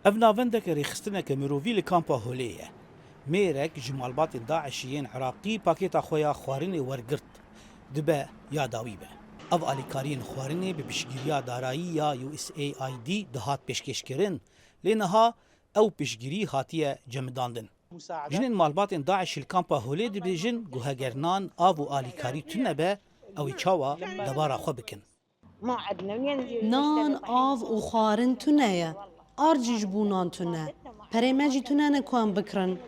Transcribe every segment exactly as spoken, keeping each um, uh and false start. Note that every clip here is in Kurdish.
Ev navendeke rêxistineke mirovî li kampa Holê ye. Mêrek ji malbatên DAIŞ'ê yên Iraqî pakêta xwe ya xwarinê wergirt, dibe ya dawî be. Ev alîkariyên xwarinê bi piştgiriya darayî ya U S A I D dihat pêşkêşkirin, lê niha ew piştgirî hatiye cemidandin. Jinên malbatên DAIŞ'ê li kampa Holê dibêjin ku heger nan, av û alîkarî tune be, ew ê çawa debara xwe bikin? Nan, av û xwarin tune ye. Ard jî ji bo nan tune. Perê me jî tune ne ku em bikirin.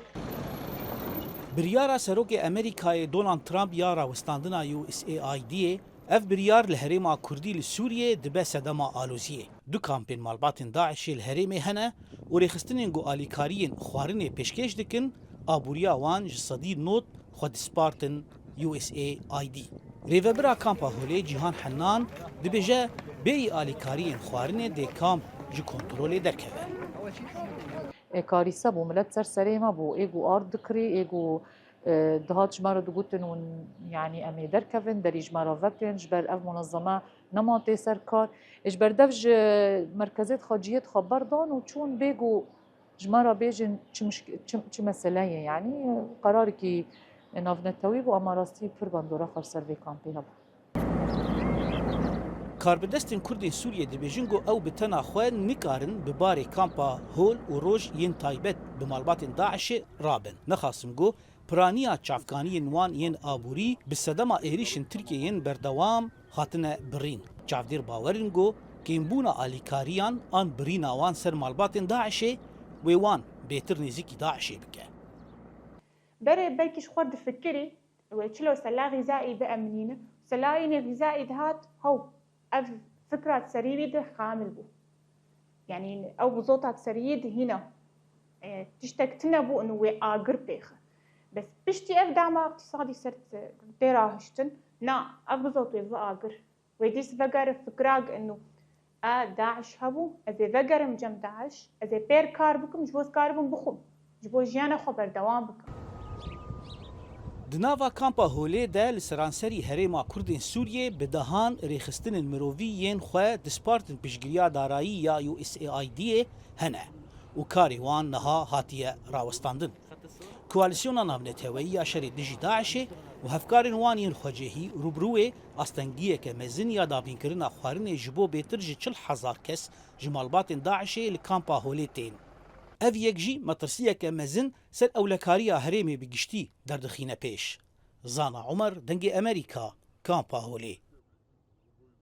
Biryara Serokê Amerîkayê Donald Trump ya rawestandina U S A I D'ê, ev biryar li herêma Kurdî li Sûriyê dibe sedema aloziyê. Du kampên malbatên DAIŞ'ê li herêmê hene û rêxistinên ku alîkariyên xwarinê pêşkêş dikin, aboriya wan ji sedî nod xwe dispartin U S A I D. Rêvebira kampa Holê Cîhan Hennan dibêje, bêyî alîkariyên xwarinê dê kamp ji kontrolê derkeve. E, karîse bû, milet ser serê me bû. Ê ku ard dikirî, ê ku, e, dihat ji me re digotin hûn, yanî em ê derkevin, derî ji me re vekin, ji ber ev munezeme nema tê ser kar. E, ji ber dev ji merkezê dixa cihê dixa berdan û çûn bê ku ji me re bêjin çi mişk-, çi, çi mesele ye, yanî qerarekî navnetewî bû, ama rastî pir bandora xwe li ser vê kampê hebû. Karbidestên Kurdên Sûriyê dibêjin ku ew bi tena xwe nikarin bi barê kampa hol û roj yên taybet bi malbatên DAIŞ'ê rabin. Nexasim ku piraniya çavkaniyên wan yên aborî bi sedema êrîşên Tirkiyê yên berdewam hatine birîn. Çavdêr bawer in ku kêmbûna alîkariyan an birîna wan ser malbatên DAIŞ'ê wê wan bêtir nêzîkî DAIŞ'ê bike. Berê belkî ji xwe difikirî, wê çilo sela xîzaî biemnîne, sela înê xîzaî dihat, hew, ev fikra di serî wî de xamil bû. Yanî ew bizota di serî wî de hîna, e, tiştek tune bû û wê agir pêxe. Bes piştî ev dama iqtîsadî ser tê rahiştin, na, ev bizot wê bi agir. Wê dîs vegere fikra ino, a, DAIŞ hebû, ez ê vegerim cem DAIŞ, ez ê pêr kar bikim, ji bo ez karibim bixwim, ji bo jiyana xwe berdewam bikim. Di nava kampa Holê de li seranserî herêma Kurdên Sûriyê bi dehan rêxistinên mirovî yên xwe dispartin piştgiriya darayî ya U S A I D'ê hene û karê wan niha hatiye rawestandin. Koalîsyona Navneteweyî ya Şerê Dijî DAIŞ'ê û hevkarên wan yên xwecihî rûbirûyê astengiyeke mezin ya dabînkirina xwarinê ji bo bêtir ji çil hezar kes ji malbatên DAIŞ'ê li kampa Holê tên. Ev yek jî metirsiyeke mezin ser ewlekariya herêmê bi giştî derdixîne pêş. Zana Umer, Dengê Amerîka, Kampa Holê.